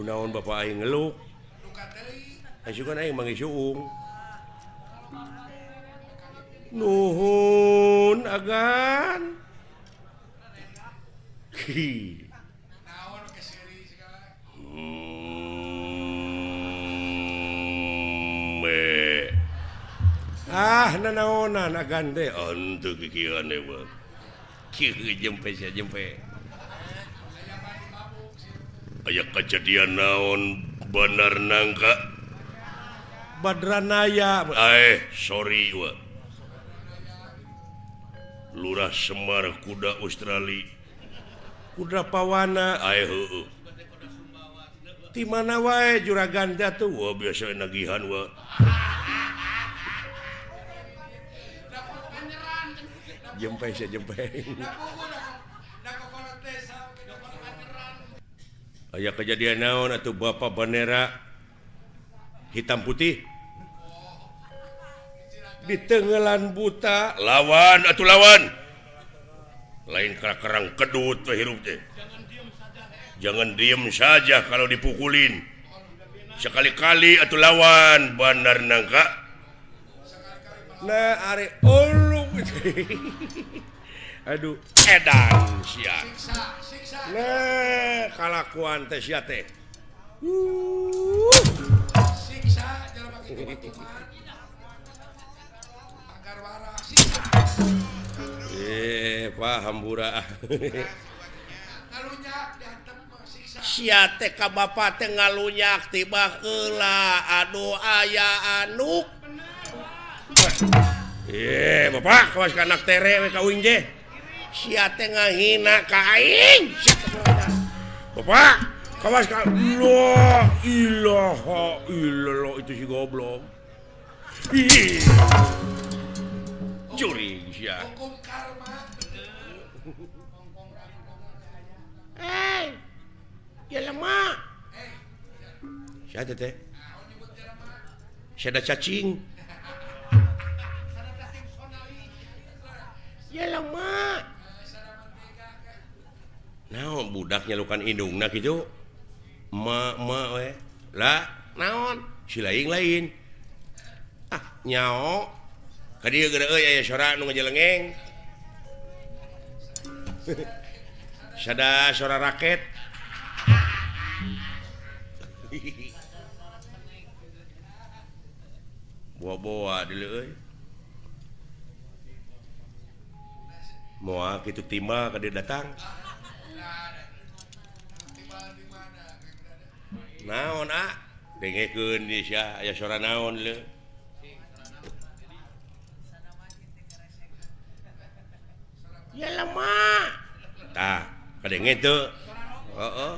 Kunaon bapak aing ngeluk? Asukan aing manggih suung. Nuhun agan. Hi. Ah nanaonan agan teh henteu kikieuan we. Kieu jempe sia jempe. Aya kejadian naon Bandar Nangka? Badranaya. Sorry we. Lurah Semar kuda Australia. Kuda Pawana. Heueuh. Ti mana wae juragan teh atuh? Wah biasa nagihan we. Jempe sia jempe. Aya kejadian naon atuh bapak bendera hitam putih di tenggelan buta lawan atuh lawan lain kerang kedut we hirup teh. Jangan diem saja kalau dipukulin. Sekali-kali atuh lawan Bandar Nangka. Nah are ulung. Aduh edan sia. Nah kalakuan teh sia teh. Siksa jelema kitu mah. Agar waras siksa. Pak hambura. Ngalunyak dihantem siksa. Sia teh ka bapa teh ngalunyak tiba heula. Aduh aya anuk. Bapak kawas ka anak tere we ka uing teh. Sia teh ngahina ka aing. Bapak kawas ka la ilaha illallah itu si goblok. Ih. Juring sia. Hukum karma. Jelema. Sia teh teh. Sia da cacing. Jelema. Naon budak nyalukan indungna kitu? Ma ma we. Lah, naon? Si lain-lain. Ah, nyao. Ka dieu geura euy aya sora nu ngajelengeng. Sada sora raket. Boa-boa deuleu euy. Moal kitu timbal ka dieu datang. Naon ah? Dengekeun di sia aya sora naon leu. Ya lemah. Tah, kadenge teu. Heeh.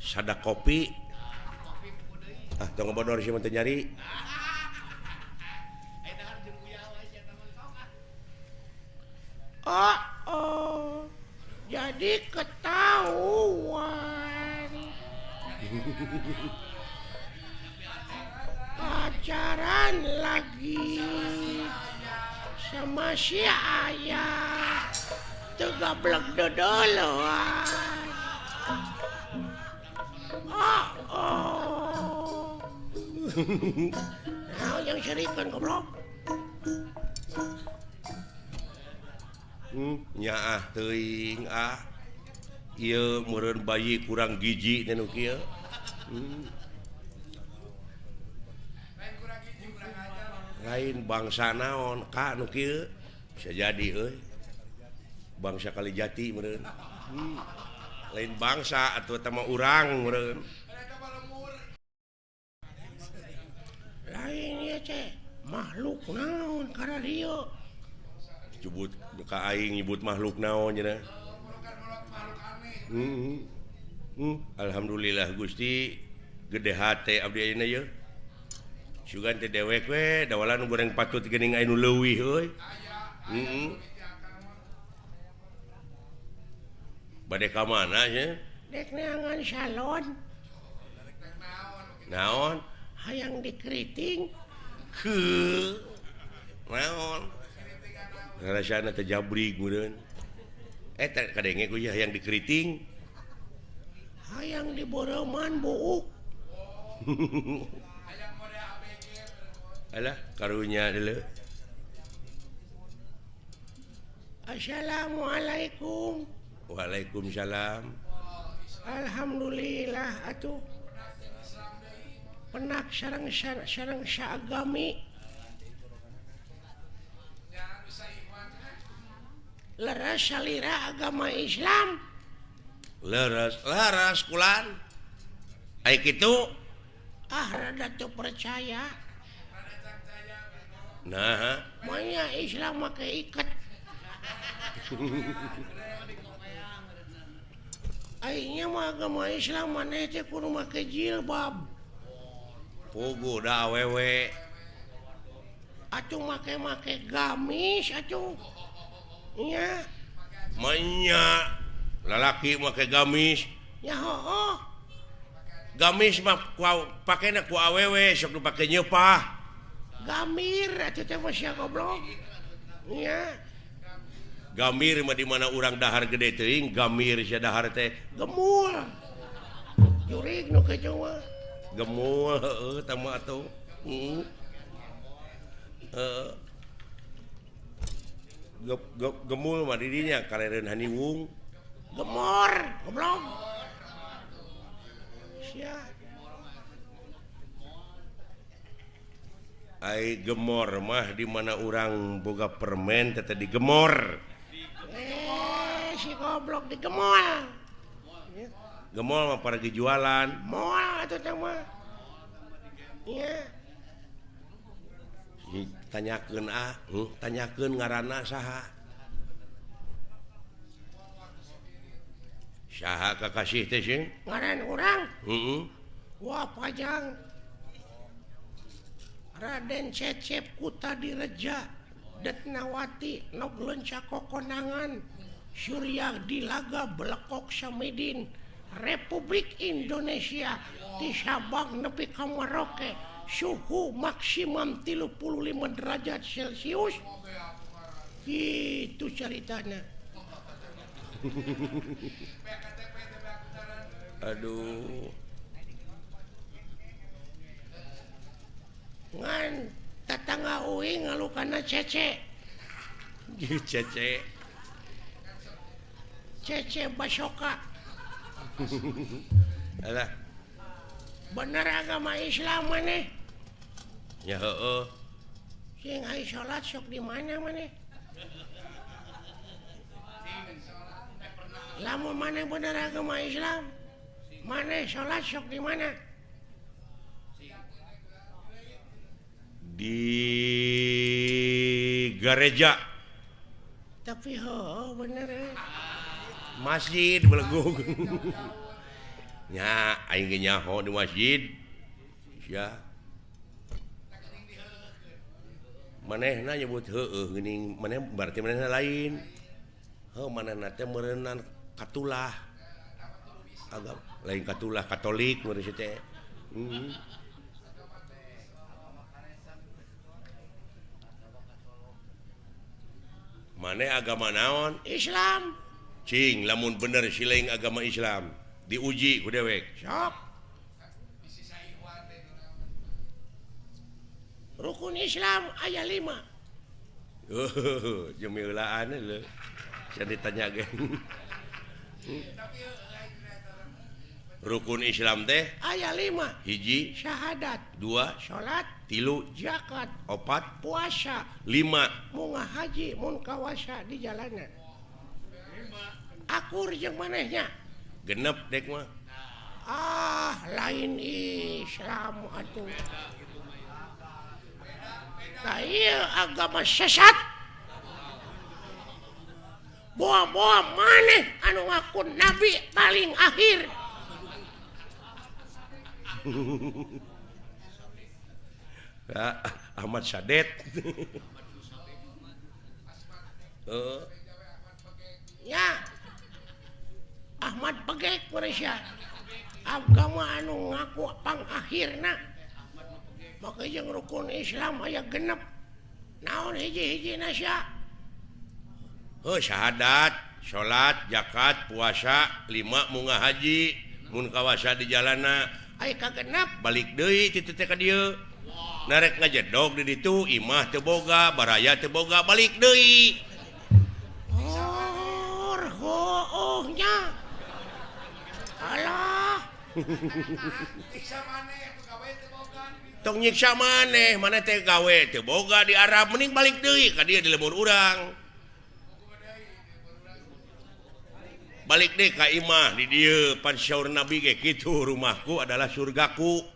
Sada kopi. Ah, tong ngebodor sia mah teu nyari. Oh, oh. Jadi ketahuan. Pacaran lagi sama si ayah. Tegablek dodoloan. Oh, oh. Nah, yang serikan goblok. Nyaah teuing ah. Ieu meureun bayi kurang gizi teh nu kieu. Lain bangsa naon ka nu kieu bisa jadi euy. Bangsa Kalijati meureun. Lain bangsa atuh eta mah urang meureun. Lain ieu teh makhluk naon kararieu. Nyebut ka aing nyebut makhluk naon cenah. Alhamdulillah Gusti gede hate abdi ayeuna yeuh. Sugan teh dewek we dawalan goreng patut geuning aya nu leuwih euy. Bade ka mana nya? Dek neangan salon. Naon? Hayang dikeriting. Heuh. Naon? Rasana teh jabrig meureun. Eta kadenge ku hayang dikeriting. Hayang diboroman buuk. Alah karunya deuleu. Assalamualaikum. Waalaikumsalam. Alhamdulillah atuh. Penak sareng sareng saagami. Leres salira agama Islam. Leres leres kulan. Ai kitu ah rada teu percaya. Nah, manya Islam make iket. Aingnya mah agama Islam maneh teh kudu make jilbab. Puguh da awewe. Atuh make-make gamis atuh. Nya. Manya lalaki make gamis. Nya hooh. Gamis mah pakena ku awewe sok dipake nyeupah. Gamir atuh teh mah sia goblok. Nya. Gamir mah di mana urang dahar gede teuing, gamir sia dahar teh gemul. Jurig nu kitu mah. Gemul heueuh tah mah atuh. Heeh. Gemul mah di dinya kalereun haniwung. Gemor, goblok. Sia. Ai gemor mah di mana urang boga permen teh digemor. Si goblok digemol. Gemol mah para jualan. Moal atuh teh mah. Nya. Tanyakeun ah, tanyakeun ngaranna saha. Saha kakasih teh sing? Ngaran urang? Heeh. Wah pajang. Raden Cecep Kutadireja Detnawati nog leunca kokonangan Surya Dilaga Belekok Samidin Republik Indonesia di Sabang nepi ka Merauke suhu maksimum 35 derajat Celcius. Gitu ceritanya. Aduh. Ngan tetangga uing ngalukana cece. Cece. Cece Basoka. Alah. Bener agama Islam maneh? Ya heueuh. Sing ai salat sok di mana maneh? Lamun maneh bener agama Islam, maneh salat sok di mana? Di gereja. Tapi heueuh bener. Masjid belegung. Nya aing ge nyaho di masjid. Sia. Manehna nyebut heueuh geuning, maneh berarti manehna lain. Heuh manehna teh meureunnan katulah. Agama lain katulah Katolik meureun teh. Maneh agama naon? Islam. Cing lamun bener siling agama Islam diuji ku dewek. Sok. Rukun Islam aya 5. Jemilaan lho. Saya ditanya ge. Rukun Islam teh aya 5. Hiji syahadat, 2 salat, 3 zakat, 4 puasa, 5 munga haji mun kawasa di jalanan. Akur jeung manehnya. Genep dek mah. Ah, lain Islam atuh. Nah, ieu agama sesat. Boa-boa maneh anu ngaku nabi paling akhir. Ahmad Sadet. Ya Ahmad Pegek Malaysia. Agama anu ngaku pangakhirna. Maka jeung rukun Islam aya genep. Naon hiji-hijina sia? Heuh syahadat. Salat, zakat, puasa, 5 munggah haji, mun kawasa di jalana. Aya kagenap balik deui ti teh ka dieu. Narek ngajedog di ditu, imah teu boga, baraya teu boga, balik deui. Oh, nya. Alah. Tong nyiksa maneh, maneh teh gawe teu boga di Arab, mending balik deui ka dieu di lembur urang. Balik deui ka imah di dieu, pan syaur Nabi ge kitu, rumahku adalah surgaku.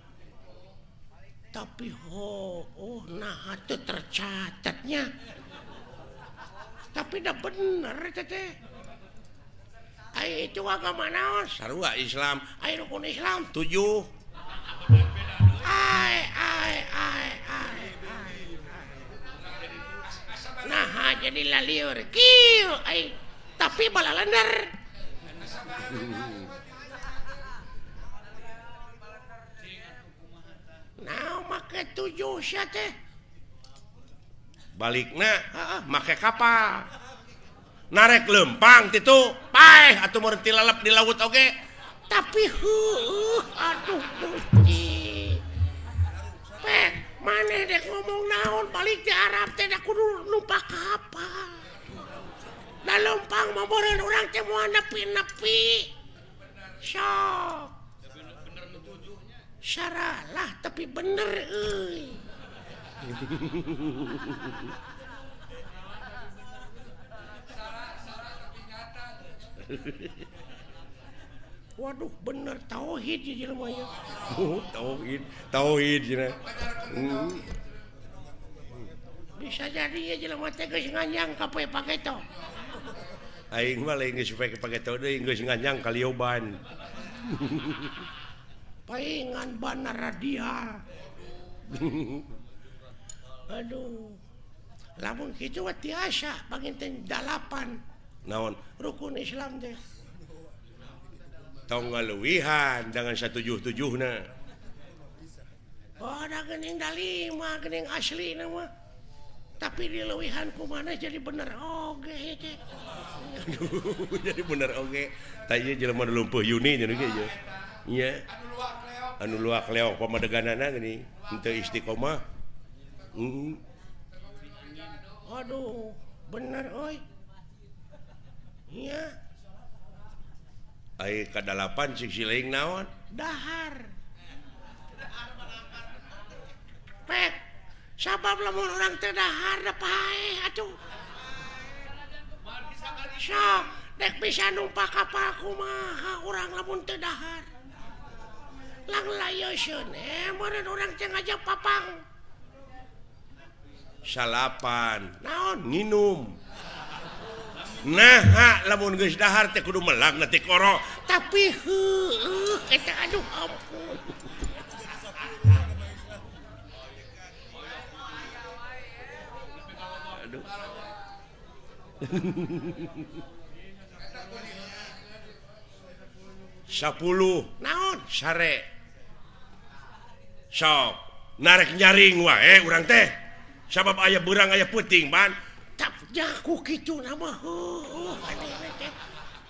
Tapi oh nah teu tercatatnya. Tapi dah bener teh. Ai itu agama naon? Sarua Islam. Ai rukun Islam 7. Ai ai ai ai. Nah jadi lalieur kieu ai tapi balalender. Nah make 7 sia teh. Balikna heeh make kapal. Narek lempang titu paeh atuh meureun tilalep di laut oge. Tapi heueuh aduh Gusti. Pek maneh dek ngomong naon balik di Arab teh da kudu numpak kapal. Da lempang mah meureun urang teh moal nepi-nepi. Sok. Saralah tapi bener euy. Waduh bener tauhid ieu jelema nya. Oh, tauhid, tauhid cenah. Bisa jadi ieu jelema teh geus nganyang ka poe pageto. Aing mah lain geus poe pageto deui geus nganyang ka lioban. Paingan banar radial. Aduh. Lamun kitu mah tiasa panginten 8. Naon? Rukun Islam teh. Tong ngaluwihan dengan 177na. Oh, da geuning da 5 geuning asli na mah. Tapi dileuwihan kumaha jadi bener oge teh. Aduh, jadi bener oge. Tah ieu jelema nu lumpuh Yuni nya ge ieu. Nya. Anu luak leok pamadeganana geuning henteu istiqomah. Aduh, bener euy. Nya. Ai kadalapan cik siling naon? Dahar. Pek, sabab lamun urang teu dahar da paeh atuh. Sok, dek bisa numpak kapal kumaha urang lamun teu dahar. Lang layoseun meureun urang teh ngajak papang. Salapan, naon nginum. Nah, lamun geus dahar teh kudu melak na tikoro. Tapi heueuh eta aduh ampun. Aduh. 10 naon sare. Sok narek nyaring wae urang teh. Sabab aya beurang aya peuting ban. Jaku kitu nama heueuh aneh teh.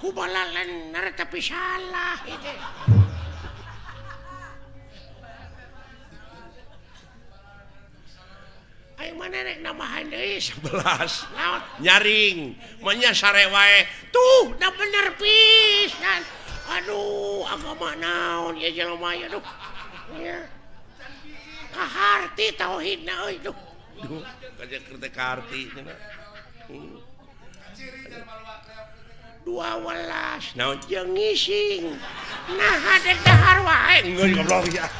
Ku balalener tapi salah ieu teh. Aing mana rek nambahan deui 11. Naon nyaring, mah sare wae. Tuh, da bener pisan. Aduh, agama naon ieu jelema ieu aduh. Nya. Kaharti tauhidna euy duh. Duh, kaja keur teh kaharti cenah. 12 naon jeung ngising. Nah, dek dahar wae. Geus goblok ya.